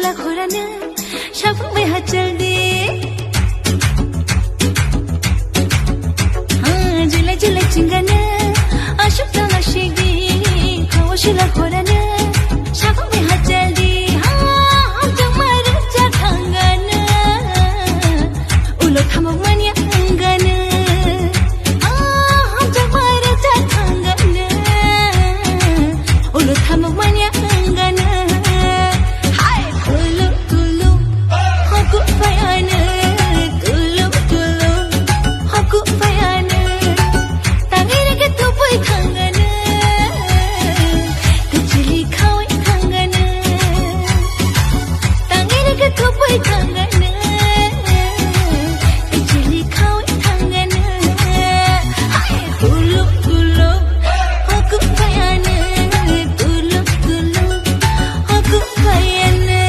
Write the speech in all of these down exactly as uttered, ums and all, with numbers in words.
Lakhorana, shapung bai hachal di. Ah, jilai jilai chingana, ashuk tang ashik di. Hawa shila khorana, shapung bai hachal di. Ah, hamjak maru chak hangana. Ulo thamok manya hangana. Ah, hamjak maru chak hangana. Ulo thamok manya hangana. Hai, kulu, kulu, hoku payana, kulu, kulu, hoku payana. Tangiri ke tupui thangana, kachili khawai thangana. Tangiri ke tupui thangana, kachili khawai thangana. Hai, kulu, kulu, hoku payana, kulu, kulu, hoku payana.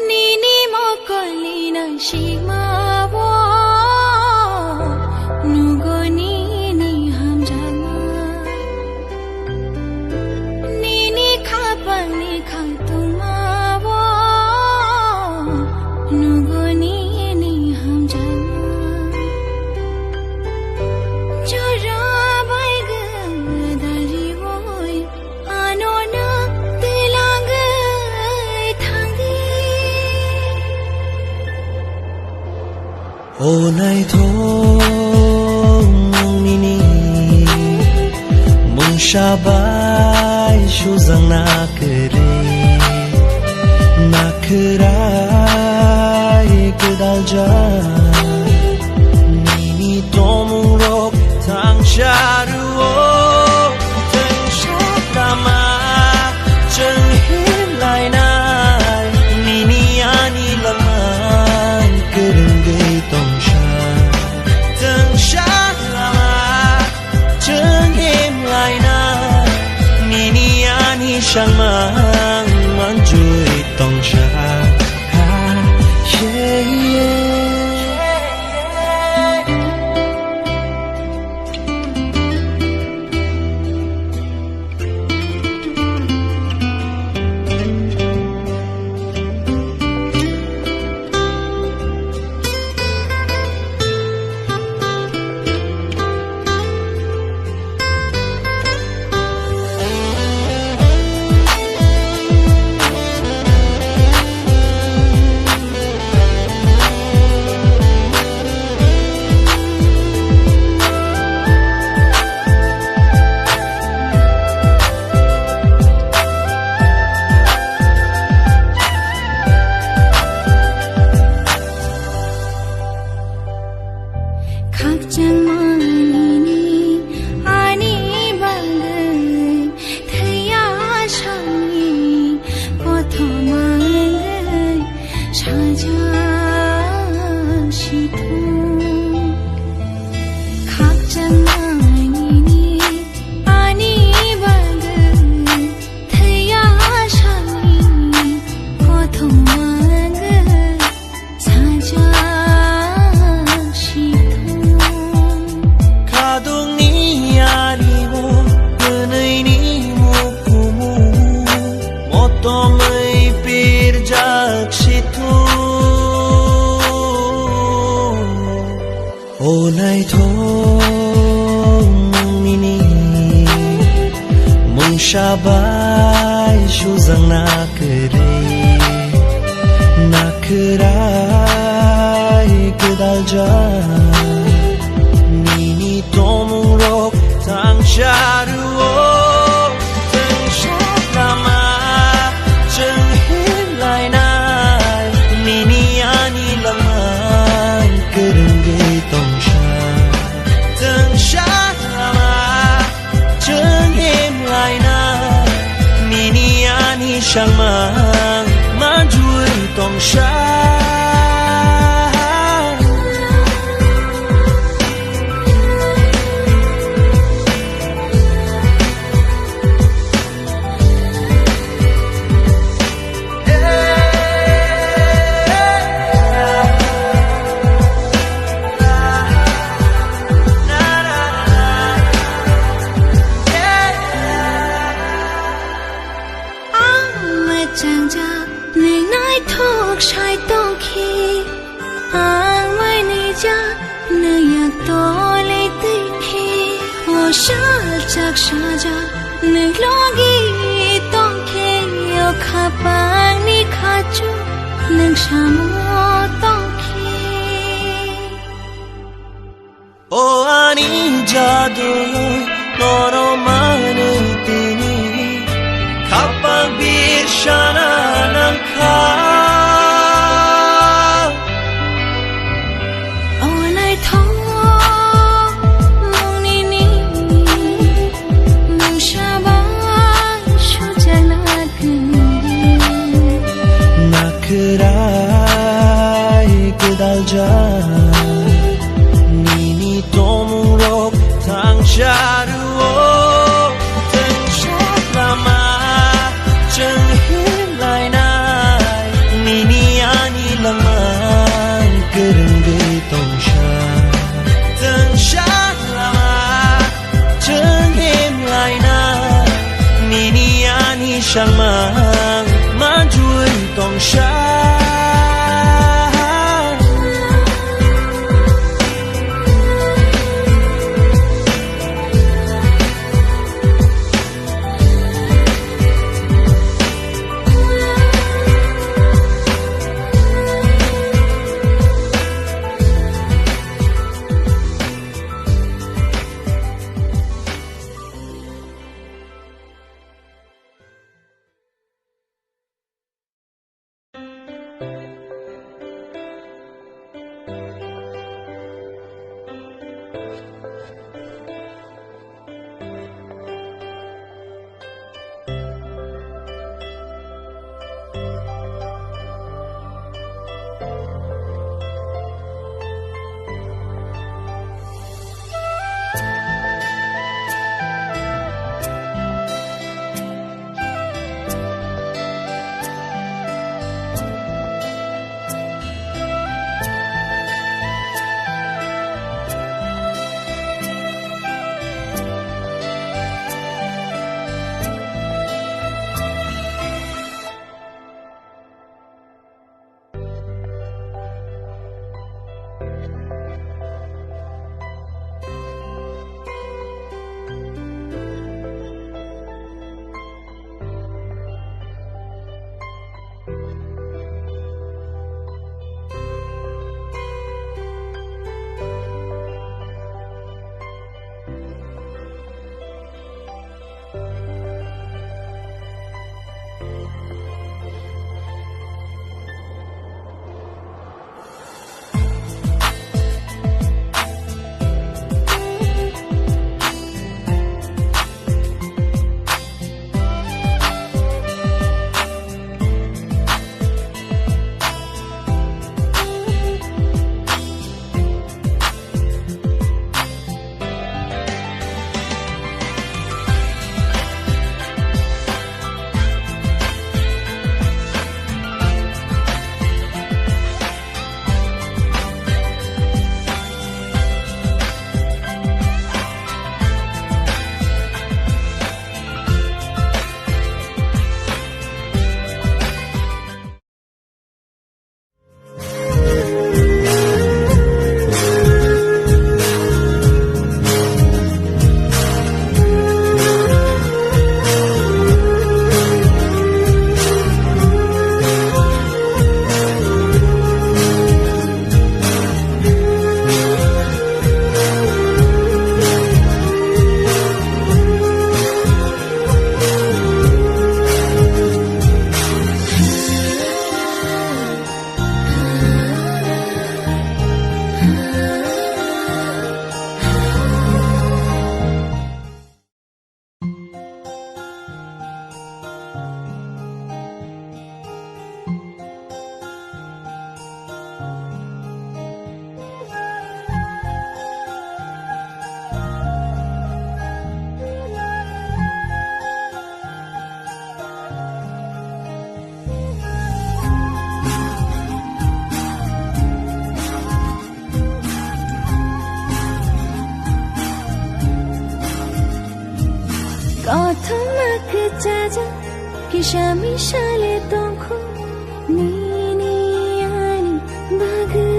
Nini mokolni nangsikma-o nugo nini hamjakma. Nini khapalni khangtungma-o nugo nini hamjakma. Jora bai gwnadari-oi Ano nwng twilangwi thangdi. O naithok nwng nini mungsa bai sujak na kwrwi, na kwrai kwdaljak nini tongmungrok thangsa rwo. Tengsa lama chwng himlainai, nini ani langmang kwrwngwi tongsa. Tengsa lama chwng himlainai, nini ani sangmang manjui tongsa. Yeah, yeah. Jang sithung khakchangma nini ani bagwi thwiya sani kothoma bagwi sajak sithung. Khadungni ario kwnwini mukumu motomwi pirjak sithung. O naithok nini mungsa bai sujak na kwrwi, na kwrai gwdaljak nini tongmungrok thangsa rwo. Tongsa lama chwng himlainai, nini ani langmang kwrwngwi tongsa. Tongsa lama chwng himlainai, nini ani sangmang manjui tongsa. Ang mwchangjak, nwng naithok sai tongkhe. Ang mainijak, nwng yak tole twi khe. O saljak sajak, nwng logi tongkhe. O khapangni khachu, nwng samo tongkhe. O ani jadu, nono manwi tini, khapang birsana nangkha. O naithok mungni nini, mungsa bai sujakna kwrwi. Na kwrai gwdaljak nini tongmungrok thangsa rwo. Tongsa lama chwng himlainai, nini ani langmang kwrwngwi tongsa. Tongsa lama chwng himlaina, nini ani sangmang manjui tongsa. Sami sale tongkhu nini ani bagwi.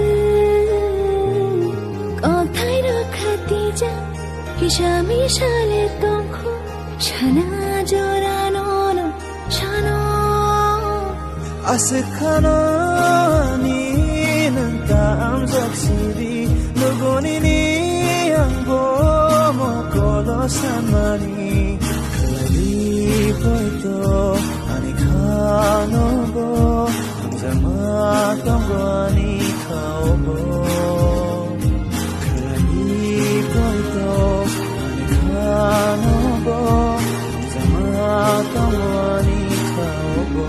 Kothai rok khatijak sami sale tongkhu sana jora nono sano. Aswk khano ani nwng ta amjak siri, nuguni ni ang bo mokolo sanmani. Khlai di poito ani khano bo, hamjakma tongo ani khao bo. Khlai di poito ani khano bo, hamjakma tongo ani khao bo.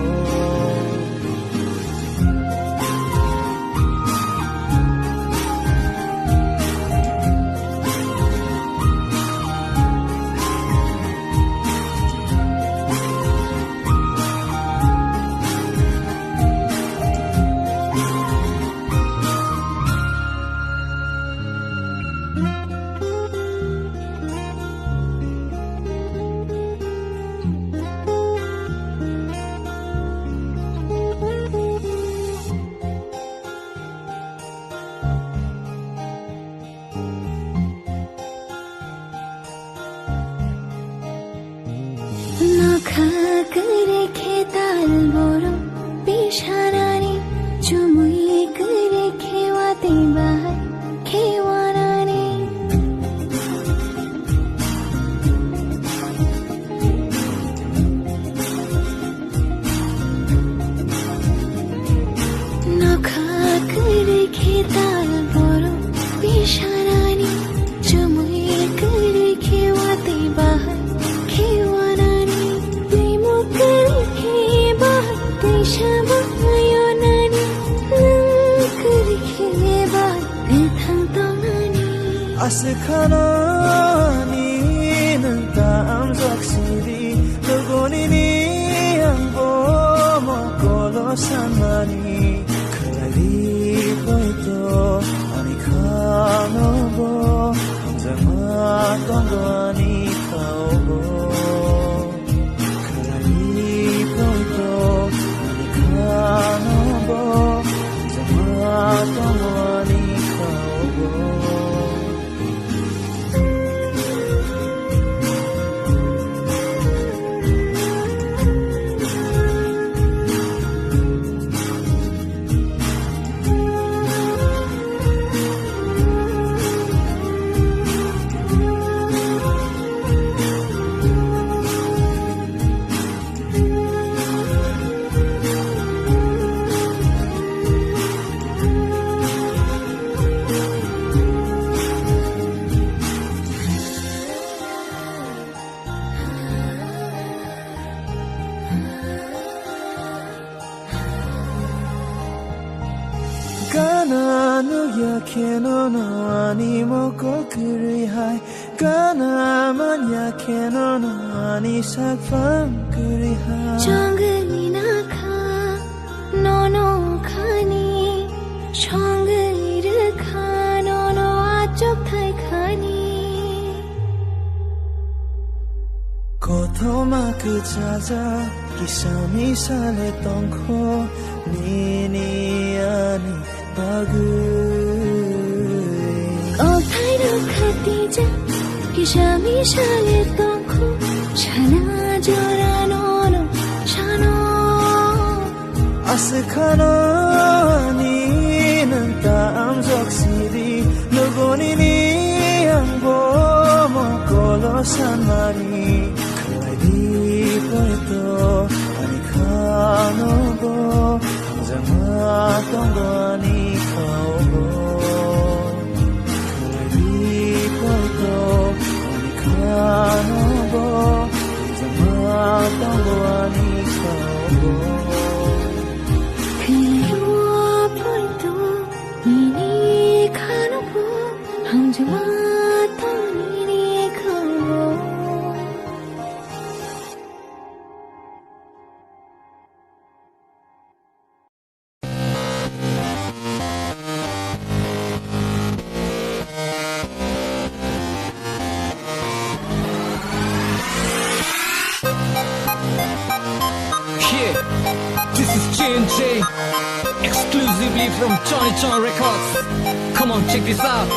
Nokha kwrwi khe tal borok bisharani, chumui kwrwi khe watwi bahai khe wanani. Nokha kwrwi khe tal borok bisharani, chumui kwrwi khe watwi bahai khe wanani. Bimuk kwrwi khe bahai twisa bahai onani, nwng kwrwi khe bahai kwthang tongnani. Aswk khano ani nwng ta amjak siri, luguni ni ang bo mokolo sanmani. Khlai di poito ani khano bo, hamjakma tongo ani khao bo. Khlai di poito ani khano bo, hamjakma tongo ani khao bo. Gana nukya kheno no ani mokol kwrwi hai, gana manya kheno no ani sakphang kwrwi hai. Chongwi nakha nono khani, chongwi rwkha nono achuk thai khani. Kothoma kwchajak kisa misa le tongkho nini ani bagwi. Kokthai rok khatijak kisa misa le tongkho sana jora nono sano. Aswk khano ani nwng ta amjak siri, luguni ni ang bo mokolo sanmani. Khlai di poito ani khano bo, hamjakma tongo ani khao bo. Khlai di poito ani khano bo, hamjakma tongo ani khao bo. Khlai di poito nini khano bo, hamjakma tongo nini khao bo. From Johnny John Records. Come on, check this out.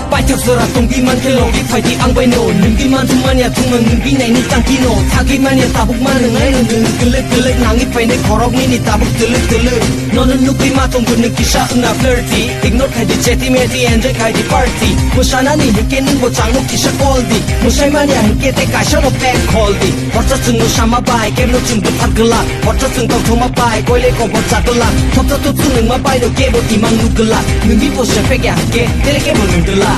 Paithak jora tongdi mankhe logi phaidi ang bai no. Nungdi man thung manya thung nungdi naini tangki no. Thagwi manya tabuk ma nungnai nung nung. Kwlwk kwlwk nangwi phainai khorok nini tabuk twlwk twlwk. Nono nukwi ma tongdi nung kisa wngna flirty. Ignore khaidi cheti meti enjoy khaidi party. Mwsanani hwnkhe nungbo changno kisa call di. Mwsai manya hwnkhe tei kaisa no pack khol di. Horsa chwngno sama bai kebno chwng buthar gwla. Horsa chwng tongthoma bai koile kobor cha gwla. Thopsa thopsa nungma bai no kebo imang nuk gwla. Nungdi bo se pekya hwnkhe tele kebo nung gwla.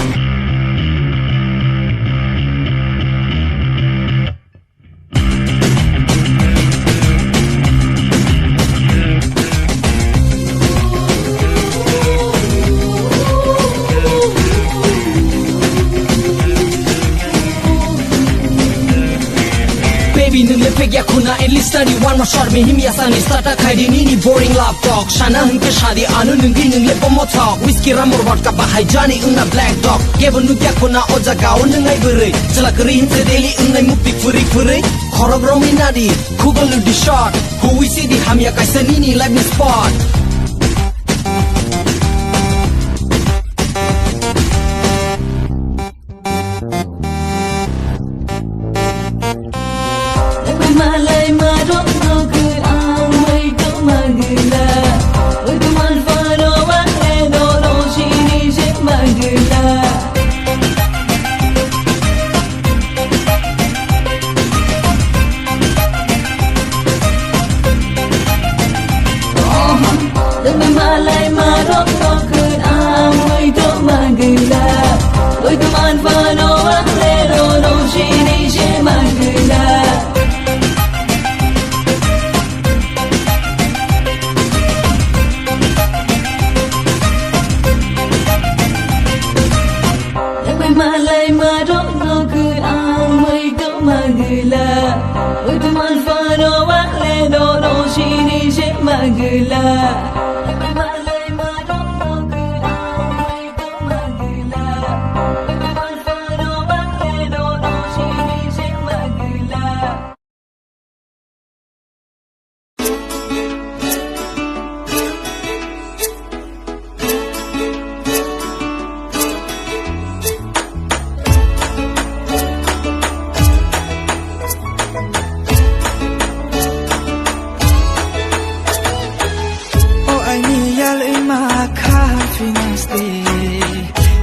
Baby, nung le pek ya khuna, at least study one more shot, mi him ya sani start a khai di nini boring love talk. Sana hwnkhe sadi ano nungdi nung le bomo thok. Whiskey rum or vodka bahai jani wngna black dog. Kebo nuk ya khuna o jaga o nung ai bwrwi. Chwla kwrwi himse daily wngnai mukti kwrwi kwrwi. Khorok romwi nadi, khugo ludi shot. Huwi sidi hamya kaisa nini life ni spot. Malai marok no kwrang bai tongma gwla. Oi tongma phano wale no no sini se ma gwla. Malai marok no kwrang bai tongma gwla. Oi tongma phano wale no no sini se ma gwla. O aini yal ima kha feelings de.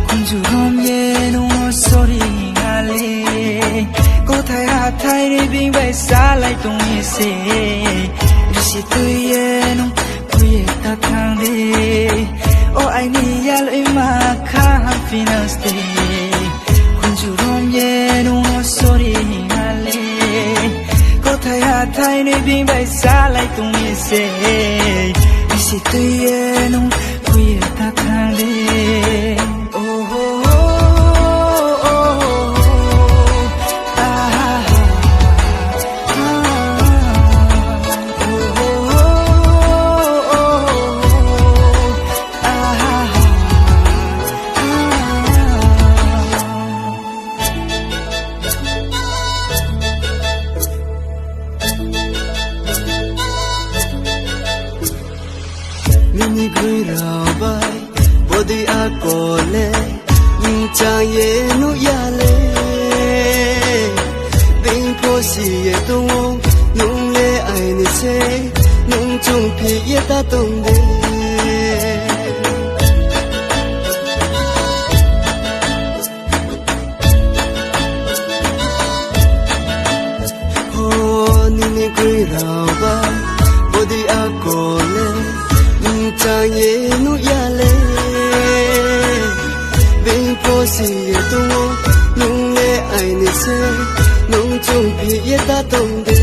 Kunju rom ye nung sorry ngale. Kothai hathai ni bing bai salai tong ye se. Risi tui ye nung kuye ta thang de. O aini yal ima kha feelings de. Kunju rom ye nung sorry ngale. Kothai hathai ni bing bai salai tong ye se. Risi tui ye nung kuye ta thang de. Nini gui rabai body akole, nung chang ye nuk ya le. Beng phosi ye tongo, nung le aini se, nung chung phi ye ta tong de. Ho nini gui rabai body akole, nung chang ye nuk ya le. Beng phosi ye tongo, nung le aini se, nung chung phi ye ta tong de.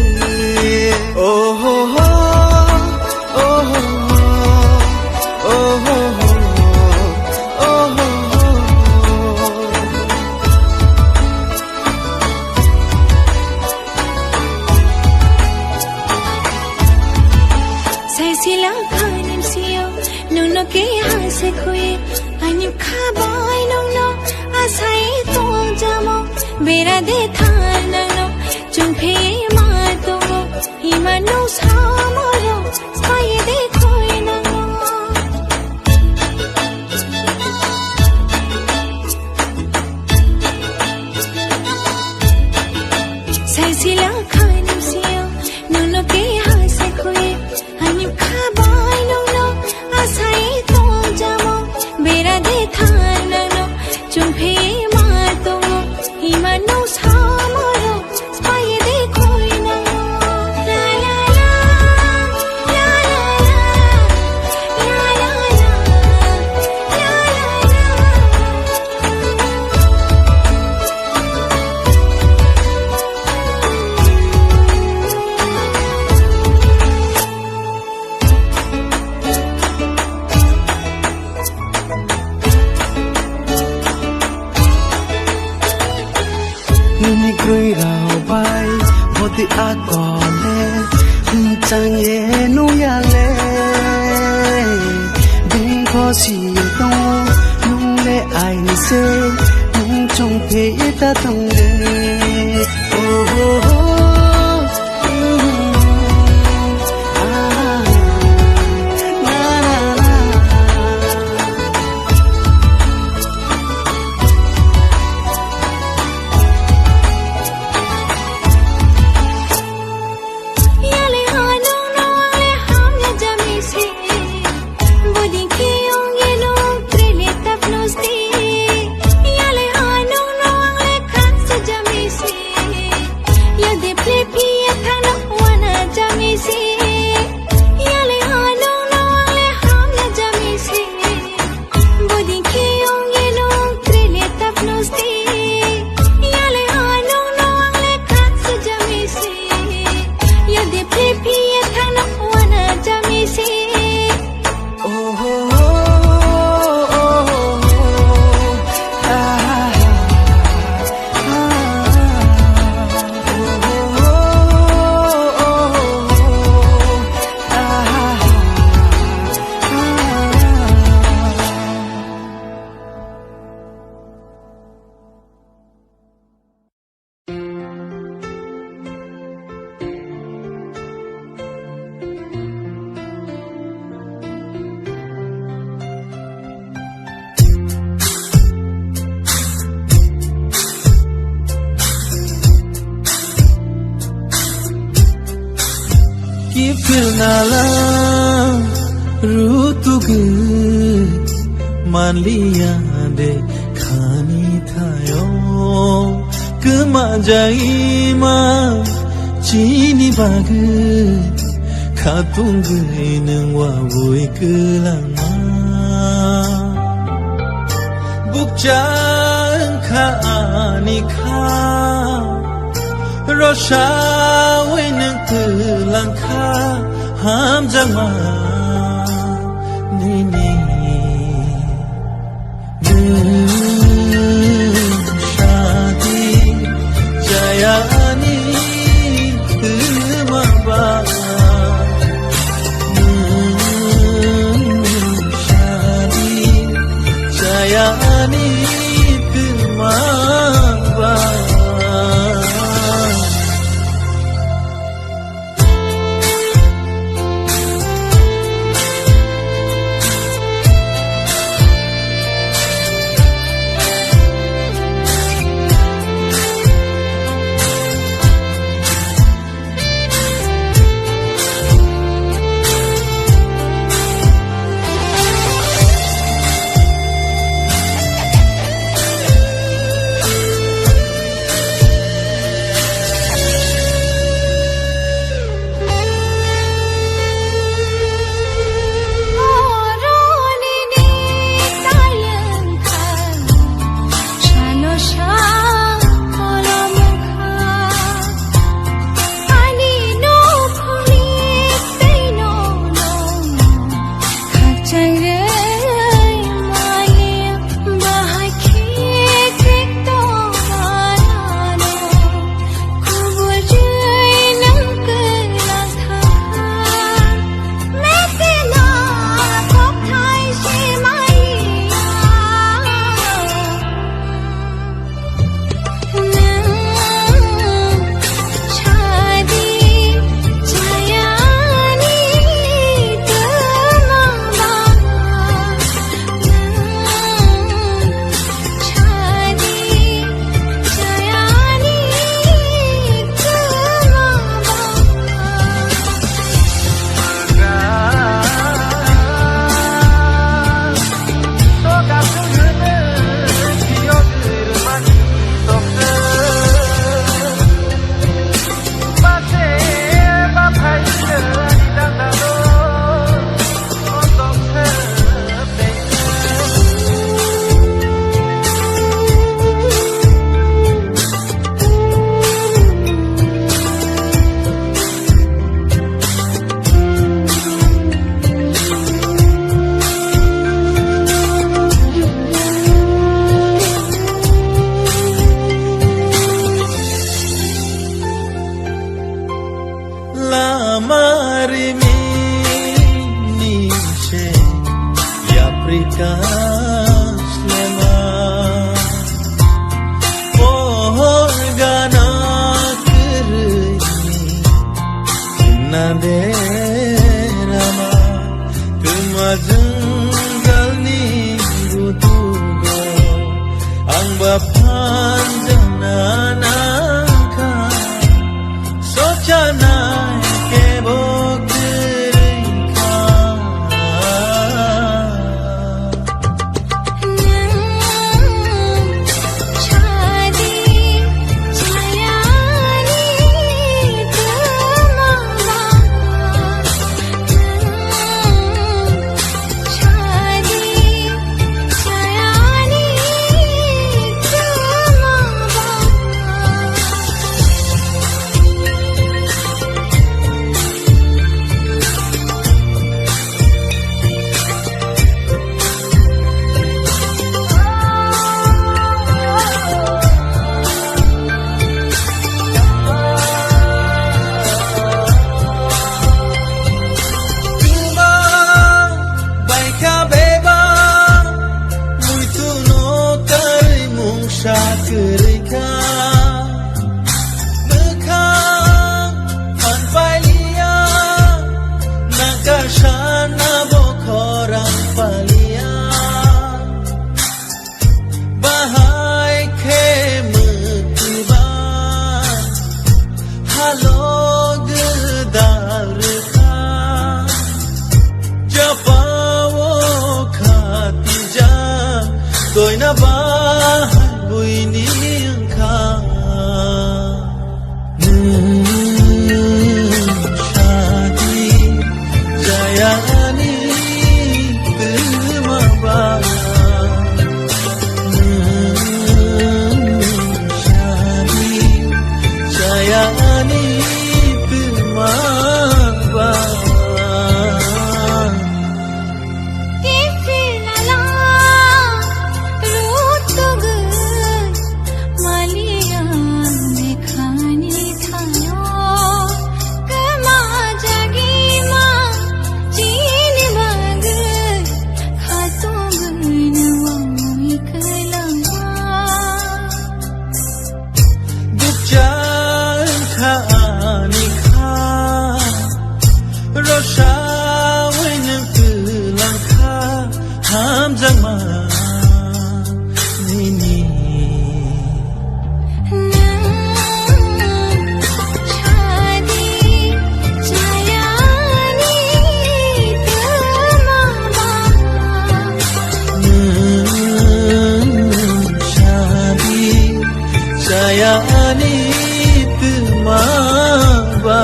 Silangkha nimsio, nungno keha se khuye, ani khabai nungno asai tongjamo, bera de thar nangno, chungphe ma tongo, hima nung samoro, sai de khoi nangno. Sai silangkha nimsio, nungno keha se khuye, ani khabai nungno asai tongjamo, bera de thar nangno, chungphe ma tongo, hima nung samoro, spy de khoi nangno. La, la, la, la, la, la, la, la, la, la, la, la, la. Nini kwrwi rao bai boti akole, chang ye nung ya le. Bini khosi tongo, nung le aini se, nung chongphe ta tong de. Oh, oh, oh. Kifilnala rutugu manliya de khani thayo, kwma jaima chini bagwi khatungwi nwng wabwi kwlangma. Bukcha wngkha ani kha, rosawi nwng twlangkha hamjakma nini. Nwng sadi chaya ani twma ba. Nwng sadi chaya ani twma ba. Lama rimini se yapri kaslema. Pohor gana kwrwini na derama. Twma jwngjalni gutugo ang ba phanjana nangkha. Sochanai kebo kwrwi kha. Tungma baikha bebak, muitu no karwi mungsa kwrwi kha. Mwkhang phan pailiya, nangkha sana bo khorang pailiya. Bahai khe mwtwba halo gwdal rwkha. Japao khatijak doina bahai buini wngkha. Nwng sadi jayani twma ba. Nwng sadi jayani twma ba. Maliya mekhani thayo, kama jagima chini bagwi, khatungwi nwng wngwi kwlangma. Bukcha wngkha ani kha, rosawi nwng twlangkha hamjakma nini. Nwng sadi chayani twma ba. Nwng sadi chayani twma ba.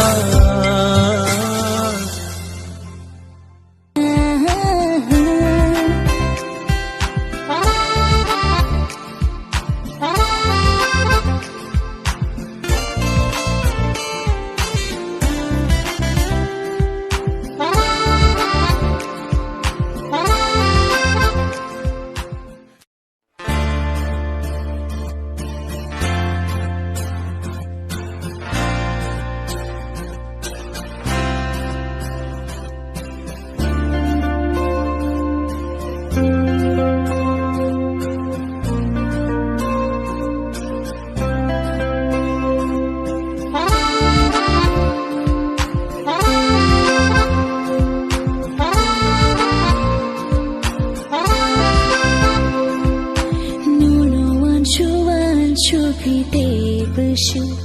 Nono wansuk wansuk pi tei bwswk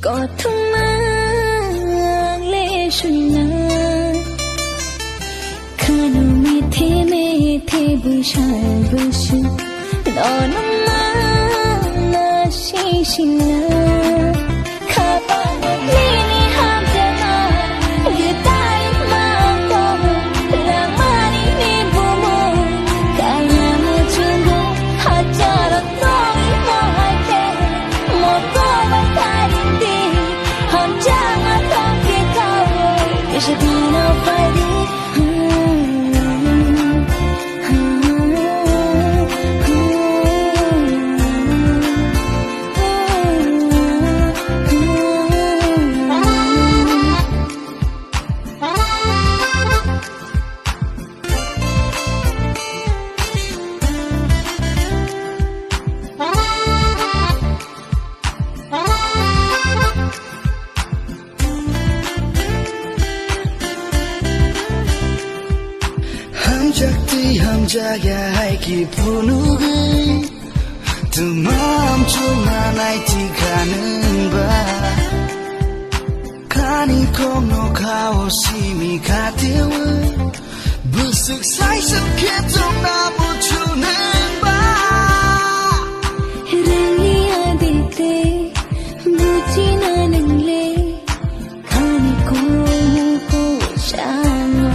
kothoma ang le swina. Khano methe methe bwsal bwswk nono mana sisina. Khapang nini hamjakma, gwtai ma tongo langmani ni bumung. Kaya muchungo hachalo tongwi mohai khe, moto bai kari di, hamjakma tongkhe thawi, kisa dino phaidi. Jaya hai ki phunugwi, tumam chungnai tikha nwng ba. Khani kokno khao simi khatewi, bwswk saiswk khe chwngna muchunwi ba. Rangni adite, bujina nwngle, khani kokno ko sama.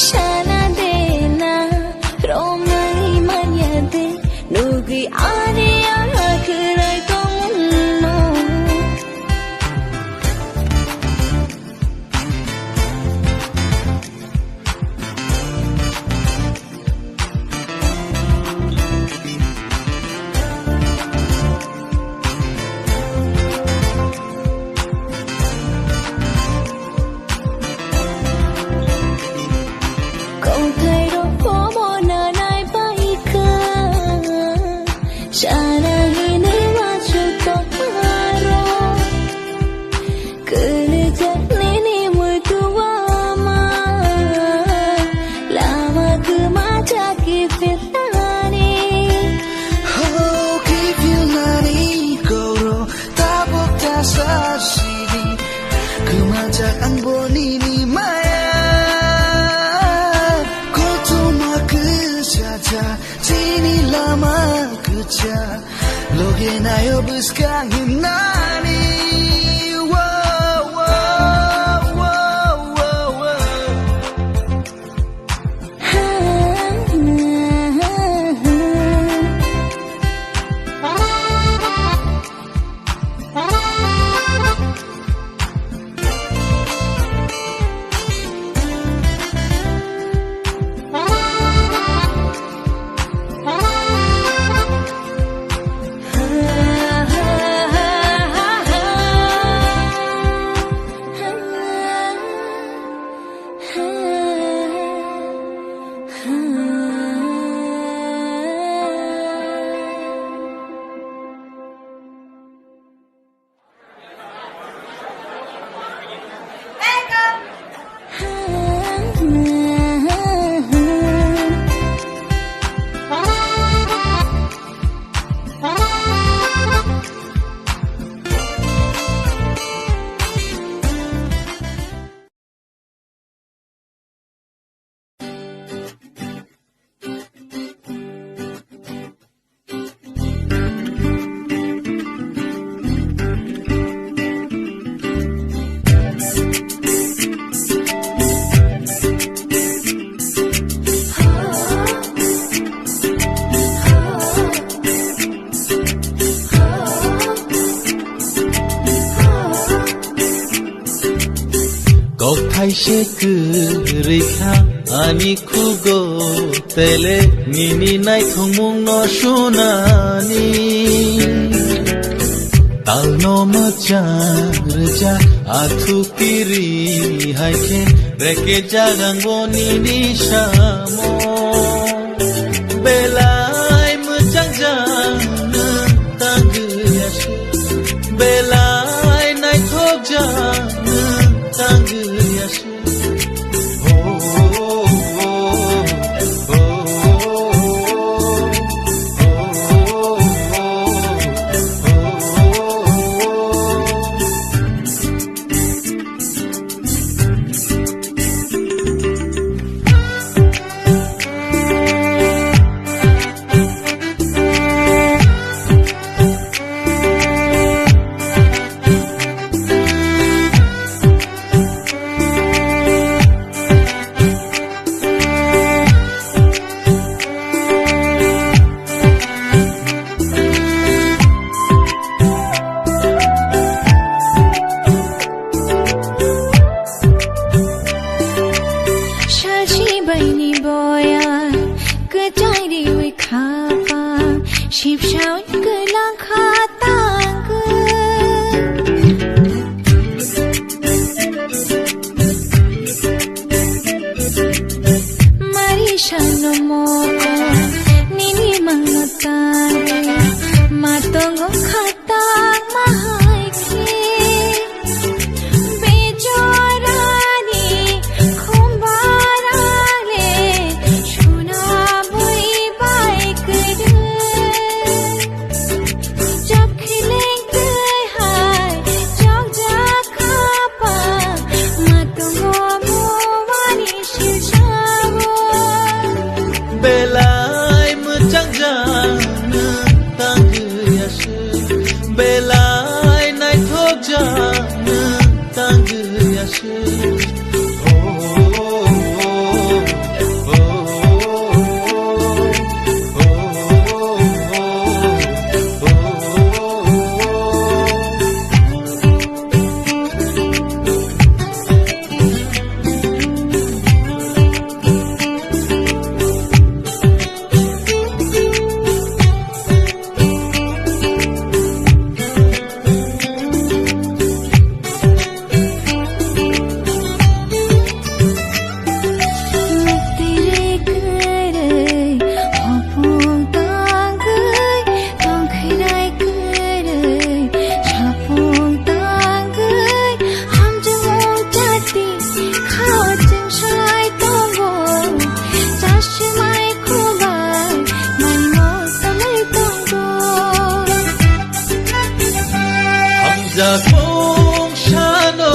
Sana de na, romai manya de, nugwi ani ang hakrai tongno. Kauthai rok pomo nanai bai kha, sana hinwi wachu tongmaro. Kwlwijak nini muitu wama, lama kwmajak kiphilnani. Ho, kiphilnani koro tabuk ta sar sidi. Kwmajak ang bo nini maya. Kothoma kwchajak chini lama kwchak. Loge naio bwskang himnani. Wo, wo, wo, wo, wo. Kokthai se kwrwi kha ani khugo, tele nini naithokmungno sunani. Talno mwchang rwjak athu kiri hai khe, reke jagang bo nini samo. Belai mwchang jang nwng tangwi aswk, belai naithok jang nwng tangwi aswk. Hamjakmung sano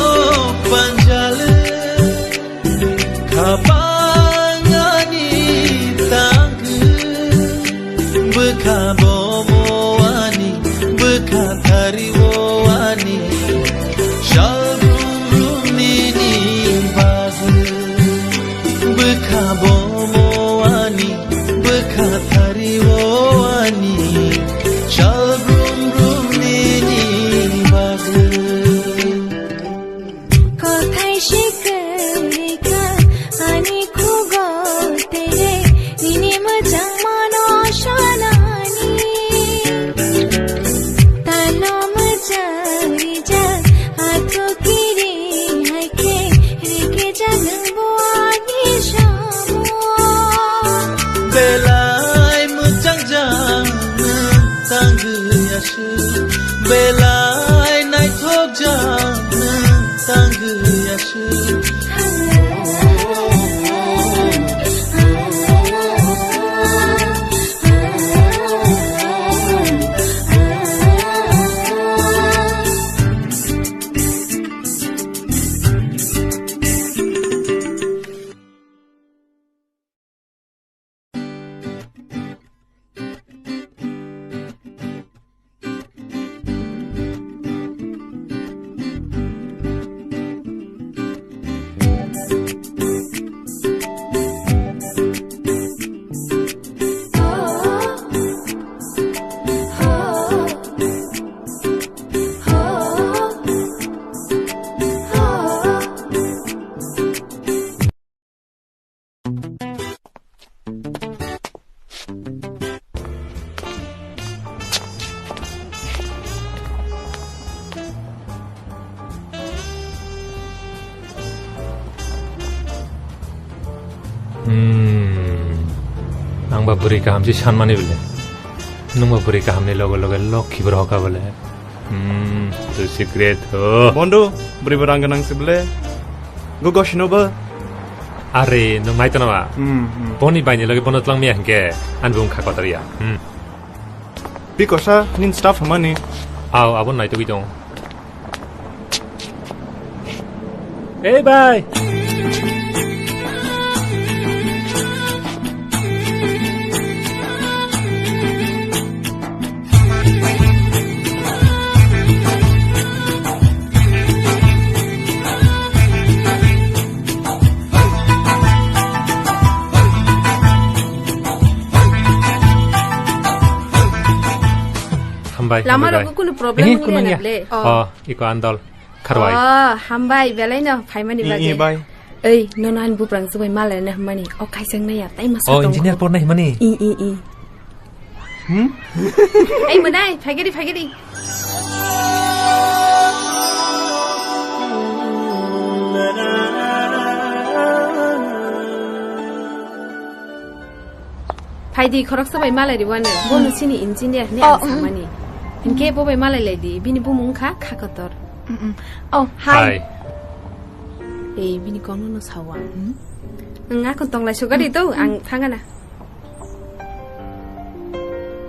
panjale, khapang ani tangkhe, bwkha bomo ani, bwkha thario ani, sal brum brum nini bagwi, bwkha bomo ani, bwkha thario ani, sal brum brum nini bagwi. Kothai sikirika ani khugo tere nini mwchang mano sanani. Tano mwchang rijak athu kiri hai khe rikijak nwng bo ani samo. Belai mwchang jang nwng tangwi aswk, belai naithok jang nwng tangwi aswk. Hmm. Ang ba bwrwi kaham se sanmani bile. Nwng ba bwrwi kaham ni loge loge lokhi bo rohor ka bile. Hmm, to secret ho. Bondo, bwrwi bo rang gwnang se bile. Go go sino ba. Are, nwng nai tona ba? Hmm, hmm. Boni bai ni loge bono twlang miya hinkhe, ani bo wngkha kotor ya. Hmm. Pi kosa, nin staff hamani? Aw, abo naitugwi tong. Ei bai! Hambai, lama hambai rogo bai. Kunu problem. Ehe, wngya kunu na wngya. Ble? Oh. Oh, iko andol. Kharwai. Oh, hambai, belai no, phaimani. I, bagwi. I, bai. Ei, nono ani buprang chubai malai na hwnmani. O khaisang naiya, tai masa. Oh, tongo. Engineer pornai hwnmani. I, i, i. Hmm? Ei, mwnai, phaigadi, phaigadi. Phaidi, khoroksa bai malai riwani. Bono chini engineer hwnwi ang samani. Hinkhe bo bai malai laidi, bini bumung wngkha Khakotor. Mm, mm. Oh, hi. Hi. Ei, bini kokno no sao ang. Hmm? Ang akon tonglai sogadi to, ang thangana.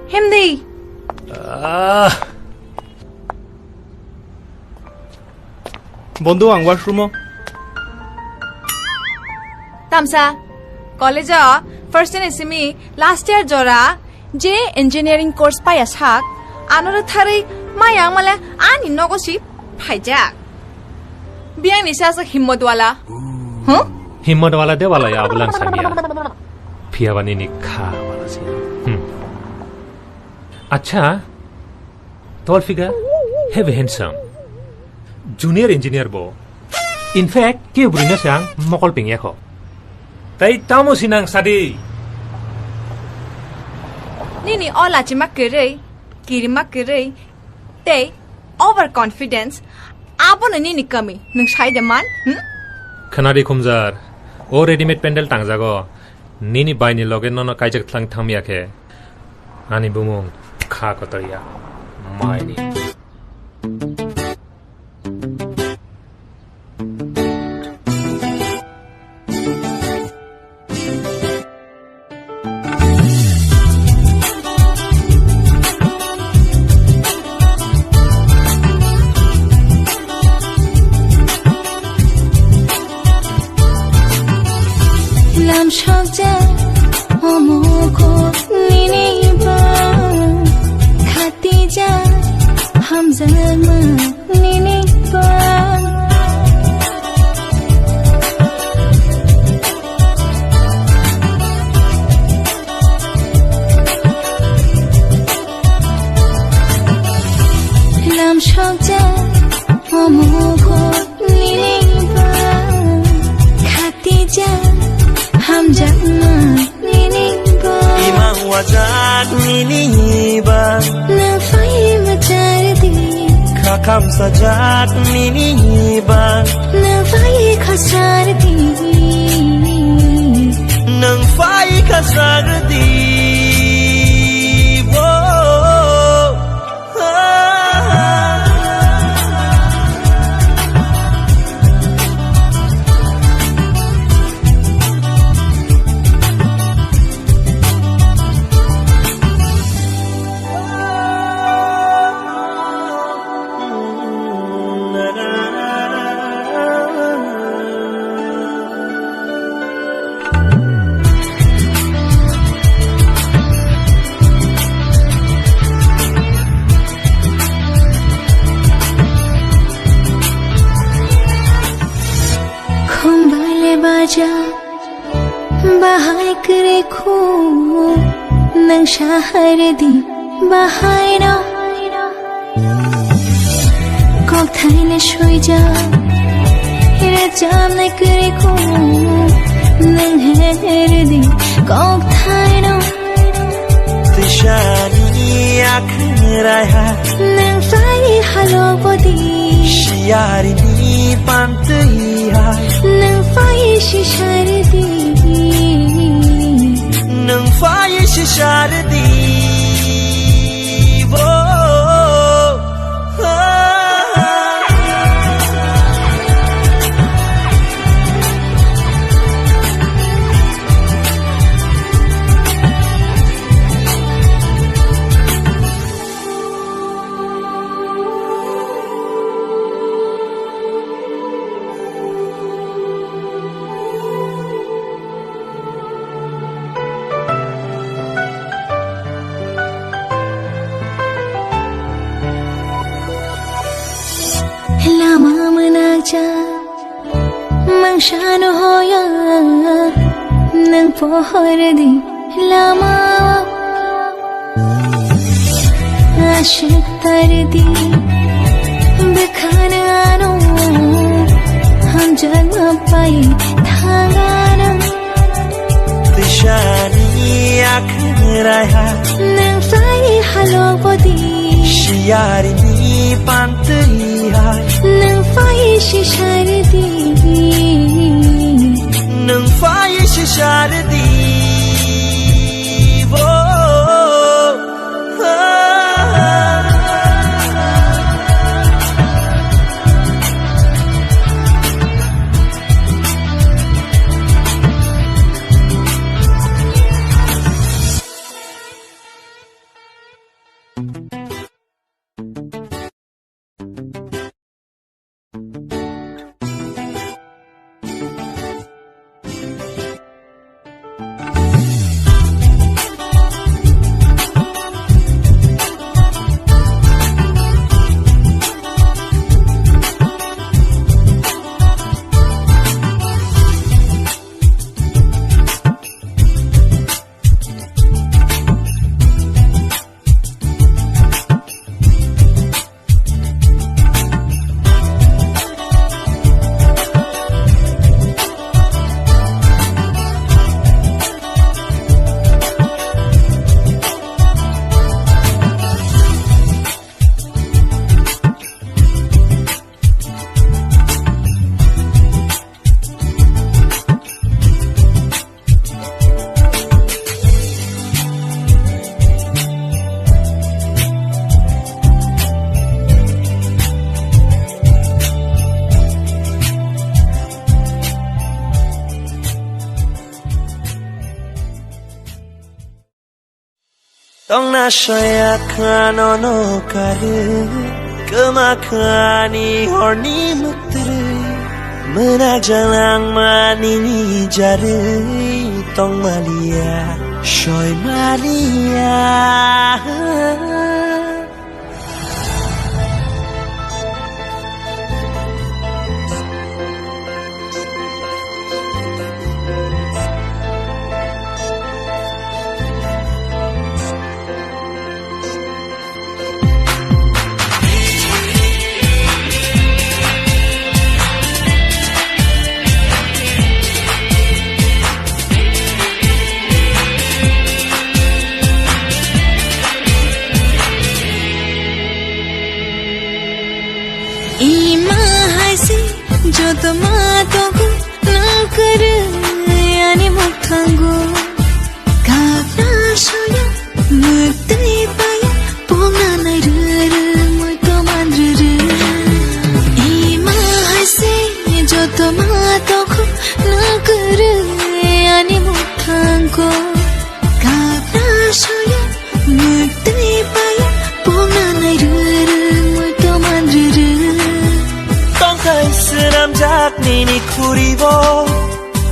Himdi. Ah. Bondo, ang washroom o. Tamsa, college o first year ni simi last year jora je engineering course paya sak, ano rwtharwi maya ang male ani nogo si phaijak. Biyang ni sasa himmat wala. Huh? Himmat wala de wala ya abulang samia. Phiya bani ni kha wala si. Hmm. Acha, tall figure, heavy handsome. Junior engineer bo. In fact, ke buri na sang mokol ping yakho. Tai tamo sinang sadi. Nini ola chima kerei, kirima kerei, tei overconfidence, abono nini kami, nwng sai de man, hmm? Khwnadi khumjar, o readymade pandal tangjago, nini baini loge nono kaijak thlang thangmya khe, ani bumung kha kotor ya, maini. Lam sokja omo ko nini ba khatija hamjakma nini ba. Lam sokja omo ko nini ba khatija hamjakma nini ba. Ima wajak nini ba. Nwng phai mwchar di. Khakam sajak nini ba. Nwng phai khasar di. Nwng phai khasar di. Wo. Khumbai le baja, bahai kre khu, nwng sahar di, bahai no. Kokthai le suija, rajam le kre khu, nwng her di, kokthai no. Tishani akhrai ha. Nwng phai halok bodi. Siyari ni pantwi ha. Nwng phai sisar di. Nwng phai sisar di. Wo. Lama mwnakjak mangsa no hoya, nwng pohor di lama. Ashik tar di bwkha no ano, hamjakma pai thangano. Tishani akhrai ha. Nwng phai halok bodi. Siyari ni pantwi ha. Nwng phai sisar di. Nwng phai sisar di. Wo. Tongna soya khano no kare, kwma khani horni mutre, mena jalang mani ni jare, tong malia, soi malia. Ima hai se joto ma tongo, nang kwrwi ani mwkhango. Kapra soya mwktwi paya, pongna nai rwrwng moi toman rwrwng. Ima hai se joto ma tongo, nang kwrwi ani mwkhango. Kapra soya mwktwi paya, pongna nai rwrwng moi toman rwrwng. Tongthai swnamjak nini khuribo,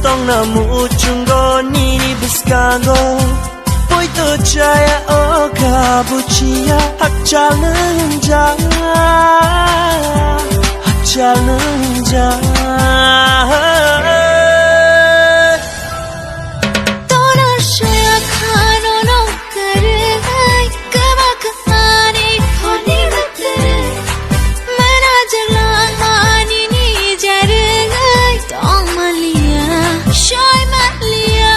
tongna muchungo nini bwskango. Poito chaya o kabuchiya, hakchal nwngjak, hakchal nwngjak. Tona soya khano no kwrwi, kwma khani honi bwtwrwi. Mana jaglang mani ni jarwgwi tong malia, soi malia.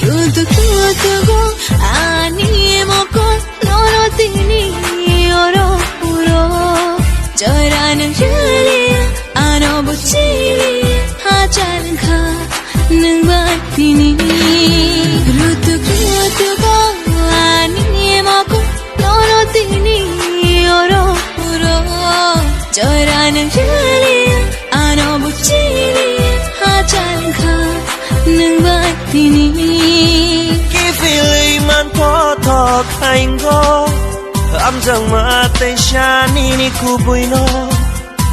Rutuk rutugo ani mokol, nono tini oro uro. Joran rili ano buchili, hajar kha nung bai tini. Rutuk rutugo ani mokol, nono tini oro uro. Joran rili ano buchili, hajar kha nung bai tini. Kifili man photo khaingo, amjang ma tei sani ni kubui no.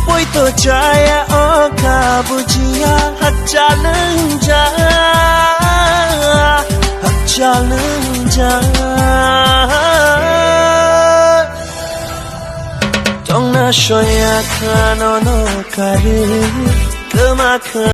Poito chaya o kabuchiya, hakchal nwngjak, hakchal nwngjak. Tongna soya khano no kare, kwma kha